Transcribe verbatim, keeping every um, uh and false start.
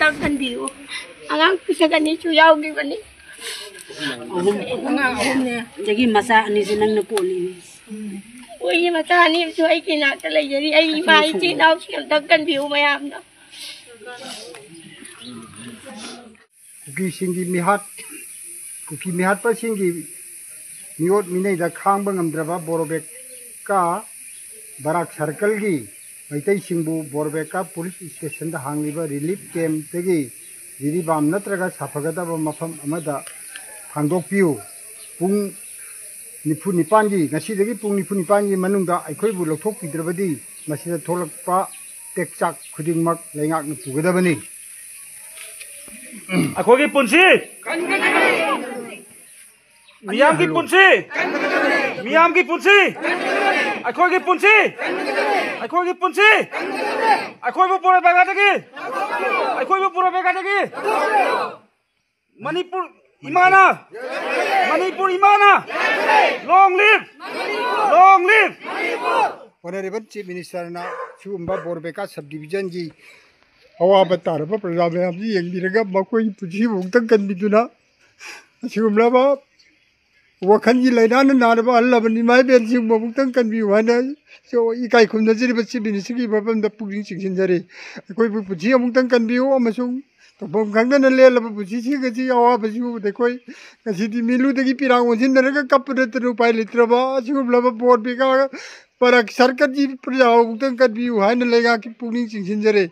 ꯇꯥꯛꯍꯟꯕꯤꯌꯨ꯫ ꯑꯉꯥꯡ ꯄꯤꯁꯛ ꯑꯅꯤꯁꯨ ꯌꯥꯎꯈꯤꯕꯅꯤ꯫ ꯑꯍꯨꯝ, ꯑꯉꯥꯡ ꯑꯍꯨꯝꯅꯦ꯫ ꯑꯗꯒꯤ ꯃꯆꯥ ꯑꯅꯤꯁꯨ ꯅꯪꯅ ꯀꯣꯜꯂꯤꯅꯤ꯫ ꯃꯣꯏꯒꯤ ꯃꯆꯥ ꯑꯅꯤꯁꯨ ꯑꯩꯒꯤ ꯏꯅꯥꯛꯇ ꯂꯩꯖꯔꯤ꯫ ꯑꯩ ꯏꯃꯥ ꯏꯆꯤꯟ ꯏꯅꯥꯎꯁꯤꯡ ꯑꯝꯇ ꯀꯟꯕꯤꯌꯨ ꯃꯌꯥꯝꯅ꯫ ꯀꯨꯀꯤꯁꯤꯡꯒꯤ ꯃꯤꯍꯥꯠ, ꯀꯨꯀꯤ ꯃꯤꯍꯥꯠꯄꯁꯤꯡꯒꯤ ꯃꯤꯑꯣꯠ ꯃꯤꯅꯩꯗ ꯈꯥꯡꯕ ꯉꯝꯗ꯭ꯔꯕ ꯕꯣꯔꯣꯕꯦꯀꯥ ꯕꯔꯥꯛ ꯁꯔꯀꯜꯒꯤ ꯃꯩꯇꯩꯁꯤꯡꯕꯨ ꯕꯣꯔꯣꯕꯦꯀꯥ ꯄꯨꯂꯤꯁ ꯁ꯭ꯇꯦꯁꯟꯗ ꯍꯥꯡꯂꯤꯕ ꯔꯤꯂꯤꯞ ꯀꯦꯝꯞꯇꯒꯤ ꯖꯤꯔꯤꯕꯥꯝ ꯅꯠꯇ꯭ꯔꯒ ꯁꯥꯐꯒꯗꯕ ꯃꯐꯝ ꯑꯃꯗ ꯊꯥꯡꯗꯣꯛꯄꯤꯌꯨ꯫ ꯄꯨꯡ ꯅꯤꯐꯨ ꯅꯤꯄꯥꯟꯒꯤ, ꯉꯁꯤꯗꯒꯤ ꯄꯨꯡ ꯅꯤꯐꯨ ꯅꯤꯄꯥꯟꯒꯤ ꯃꯅꯨꯡꯗ ꯑꯩꯈꯣꯏꯕꯨ ꯂꯧꯊꯣꯛꯄꯤꯗ꯭ꯔꯕꯗꯤ ꯃꯁꯤꯗ ꯊꯣꯛꯂꯛꯄ ꯇꯦꯛꯆꯥꯛ ꯈꯨꯗꯤꯡꯃꯛ ꯂꯩꯉꯥꯛꯅ ꯄꯨꯒꯗꯕꯅꯤ꯫ ꯑꯩꯈꯣꯏꯒꯤ ꯄꯨꯟꯁꯤ, ꯃꯤꯌꯥꯝꯒꯤ ꯄꯨꯟꯁꯤ, ꯃꯤꯌꯥꯝꯒꯤ ꯄꯨꯟꯁꯤ, ꯑꯩꯈꯣꯏꯒꯤ ꯄꯨꯟꯁꯤ, ꯑꯩꯈꯣꯏꯒꯤ ꯄꯨꯟꯁꯤ, ꯑꯩꯈꯣꯏꯕꯨ ꯕꯣꯔꯣꯕꯦꯀꯥꯗꯒꯤ, ꯑꯩꯈꯣꯏꯕꯨ ꯕꯣꯔꯣꯕꯦꯀꯥꯗꯒꯤ꯫ ꯃꯅꯤꯄꯨꯔ ꯏꯃꯥꯅ, ꯃꯅꯤꯄꯨꯔ ꯏꯃꯥꯅ, long live, long live꯫ Honourable Chief Minister ꯅ ꯁꯤꯒꯨꯝꯕ ꯕꯣꯔꯣꯕꯦꯀꯥ sub division ꯒꯤ ꯑꯋꯥꯕ ꯇꯥꯔꯕ ꯄ꯭ꯔꯖꯥ ꯃꯌꯥꯝꯁꯤ ꯌꯦꯡꯕꯤꯔꯒ ꯃꯈꯣꯏꯒꯤ ꯄꯨꯟꯁꯤꯕꯨ ꯑꯃꯨꯛꯇꯪ ꯀꯟꯕꯤꯗꯨꯅ ꯑꯁꯤꯒꯨꯝꯂꯕ ꯋꯥꯈꯜꯒꯤ ꯂꯥꯏꯅꯥꯅ ꯅꯥꯔꯕ ꯑꯍꯜ ꯂꯃꯟ ꯏꯃꯥ ꯏꯕꯦꯟꯁꯤꯡꯕꯨ ꯑꯃꯨꯛꯇꯪ ꯀꯟꯕꯤꯌꯨ ꯍꯥꯏꯅ ꯏꯀꯥꯏ ꯈꯨꯝꯅꯖꯔꯤꯕ Chief Minister ꯒꯤ ꯃꯐꯝꯗ ꯄꯨꯛꯅꯤꯡ ꯆꯤꯡꯁꯤꯟꯖꯔꯤ꯫ ꯑꯩꯈꯣꯏꯕꯨ ꯄꯨꯟꯁꯤ ꯑꯃꯨꯛꯇꯪ ꯀꯟꯕꯤꯌꯨ ꯑꯃꯁꯨꯡ ꯇꯧꯐꯝ ꯈꯪꯗꯅ ꯂꯦꯜꯂꯕ ꯄꯨꯟꯁꯤꯁꯤꯡ ꯑꯁꯤ ꯑꯋꯥꯕꯁꯤ ꯎꯕꯗ ꯑꯩꯈꯣꯏ ꯉꯁꯤꯗꯤ ꯃꯤꯠꯂꯨꯗꯒꯤ ꯄꯤꯔꯥꯡ ꯑꯣꯟꯁꯤꯟꯅꯔꯒ ꯀꯞꯄ ꯅꯠꯇꯅ ꯎꯄꯥꯏ ꯂꯩꯇ꯭ꯔꯕ ꯑꯁꯤꯒꯨꯝꯂꯕ ꯕꯣꯔꯣꯕꯦꯀꯥ ꯕꯔꯥꯛ ꯁꯔꯀꯜꯒꯤ ꯄ꯭ꯔꯖꯥ ꯑꯃꯨꯛꯇꯪ ꯀꯟꯕꯤꯌꯨ ꯍꯥꯏꯅ ꯂꯩꯉꯥꯛꯀꯤ ꯄꯨꯛꯅꯤꯡ ꯆꯤꯡꯁꯤꯟꯖꯔꯤ꯫